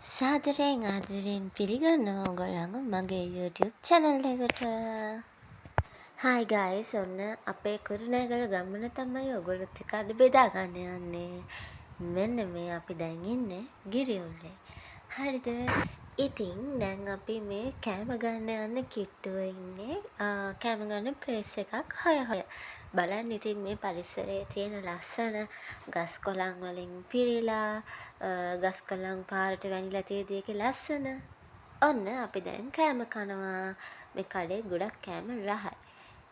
සාදරයෙන් ආදරයෙන් පිළිගන්නවා ඔයගොල්ලන්ව මගේ YouTube channel එකට. Hi guys, ඔන්න අපේ කුරුණෑගල ගමන තමයි ඔයගොල්ලොත් එක්ක අද බෙදා ගන්න යන්නේ. මෙන්න මේ අපි දැන් ඉන්නේ ගිරිඋල්ලේ. හරිද? ඉතින් දැන් අපි මේ කෑම ගන්න යන්න කිට්ටුව ඉන්නේ කෑම ගන්න ප්ලේස් එකක් හොය හොය. බලන්න ඉතින් මේ පරිසරයේ තියෙන ලස්සන ගස් කොළන් වලින් පිරීලා ගස් කොළන් පාරට වැනිලා තියෙද්දි ඒකේ ලස්සන. ඔන්න අපි දැන් කෑම කනවා. මේ කඩේ ගොඩක් කෑම රහයි.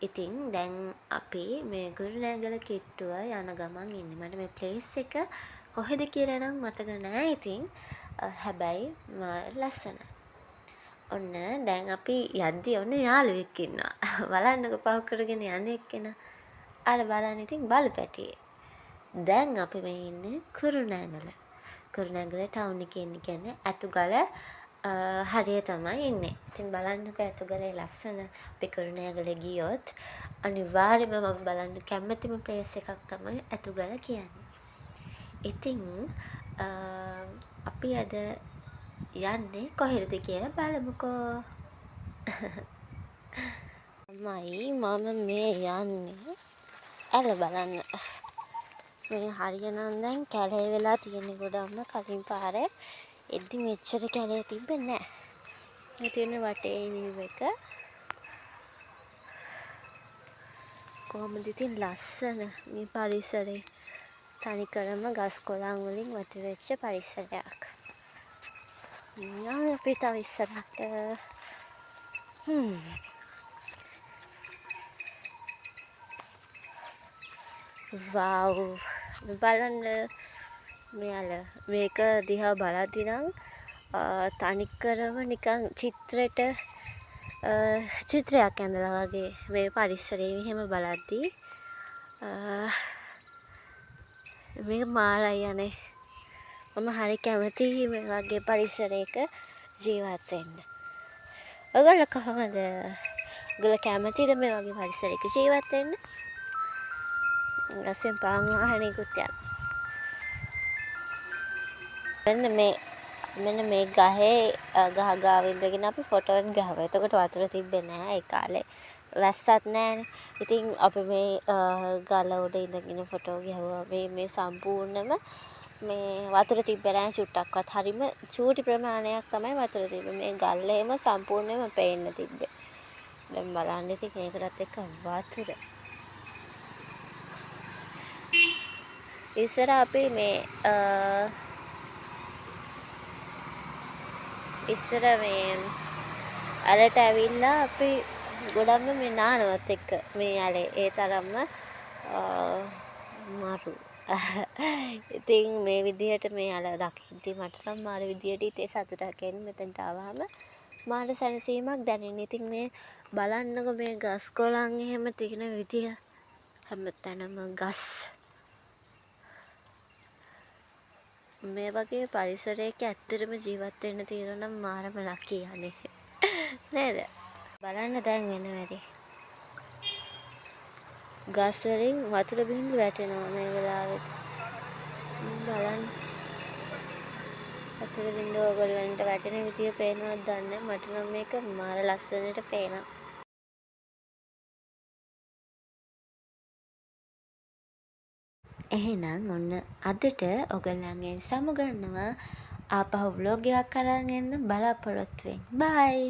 ඉතින් දැන් අපි මේ කුරුණෑගල කිට්ටුව යන ගමන් ඉන්නේ. මට මේ ප්ලේස් එක කොහෙද කියලා නම් මතක නෑ ඉතින්. හැබැයි මාර ලස්සනයි. ඔන්න දැන් අපි යද්දි ඔන්න යාළුවෙක් ඉන්නවා. බලන්නකෝ පහු කරගෙන යන එක්කෙනා. අර බලන්න ඉතින් බලු පැටියෙක්. දැන් අපි මේ ඉන්නේ කුරුණෑගල. කුරුණෑගල ටවුන් එකේ ඉන්නේ කියන්නේ ඇතුගල හරිය තමයි ඉන්නේ. ඉතින් බලන්නකෝ ඇතුගලේ ලස්සන. අපි කුරුණෑගල ගියොත් අනිවාර්යයෙන්ම මම බලන්න කැමතිම ප්ලේස් එකක් තමයි ඇතුගල කියන්නේ. ඉතින් අපි අද යන්නේ කොහෙටද කියලා බලමුකෝ. මම මේ යන්නේ ඇල බලන්න. මේ හරිය නම් දැන් කැලේ වෙලා තියෙන්නේ ගොඩක්ම කලින් පාරේ එද්දි මෙච්චර කැලේ තිබ්බේ නෑ. මේ තියෙන වටේ view එක. කොහොමද ඉතින් ලස්සන මේ පරිසරේ. තනිකරම ගස් කොළන් වලින් වට වෙච්ච පරිසරයක්. යන් අපි තව ඉස්සරහට. වව් බලන්න මේ අල මේක දිහා බලද්දි නම් තනිකරම නිකන් චිත්‍රෙට චිත්‍රයක් ඇඳලා වගේ මේ පරිසරය මෙහෙම බලද්දි මේක මාරයි අනේ. මම හරි කැමතියි මේ වගේ පරිසරයක ජීවත් වෙන්න. ඔයගොල්ලෝ කොහොමද? ඔයගොල්ලෝ කැමතිද මේ වගේ පරිසරයක ජීවත් වෙන්න? ඊපස්සේ පාන් වාහනයකුත් යනවා. මෙන්න මේ ගහේ ගහ ගාව ඉඳගෙන අපි ෆොටෝත් ගහුවා. එතකොට වතුර තිබ්බේ නෑ ඒ කාලේ. වැස්සත් නෑනේ. ඉතින් අපි මේ ගල උඩ ඉඳගෙන ෆොටෝ ගැහුවා. මේ සම්පූර්ණම මේ වතුර තිබ්බේ නෑ චුට්ටක්වත්. හරිම චූටි ප්‍රමාණයක් තමයි වතුර තිබ්බේ. මේ ගල් එහෙම සම්පූර්ණයෙන්ම පේන්න තිබ්බේ. දැන් බලන්න ඉතින් ඒකටත් එක්ක වතුර. ඉස්සර අපි මේ ඉස්සර මේ ඇලට ඇවිල්ලා අපි ගොඩක්ම මේ නානවත් එක්ක මේ ඇලේ ඒ තරම්ම මරු. ඉතින් මේ විදිහට මේ ඇල දකිද්දි මට නම් මාර විදිහට හිතේ සතුටක් එන්නේ. මෙතනට ආවහම මාර සැනසීමක් දැනෙන්නේ. ඉතින් මේ බලන්නකෝ මේ ගස් කොළන් එහෙම තියෙන විදිය. හැමතැනම ගස්. මේ වගේ පරිසරයක ඇත්තටම ජීවත් වෙන්න තියෙනවා නම් මාරම ලකී අනේ. නේද? බලන්න දැන් වෙන වැඩේ. ගස් වලින් වතුර බින්දු වැටෙනවා මේ වෙලාවෙත්. බලන්න. වතුර බින්දුව ඔයගොල්ලන්ට වැටෙන විදිය පේනවද දන්නේ නැහැ. මට නම් මේක මාර ලස්සනට පේනවා. එහෙනම් ඔන්න අදට ඔයගොල්ලන්ගෙන් සමුගන්නවා. ආපහු ව්ලොග් එකක් අරන් එන්න බලාපොරොත්තු වෙන්න. බයි.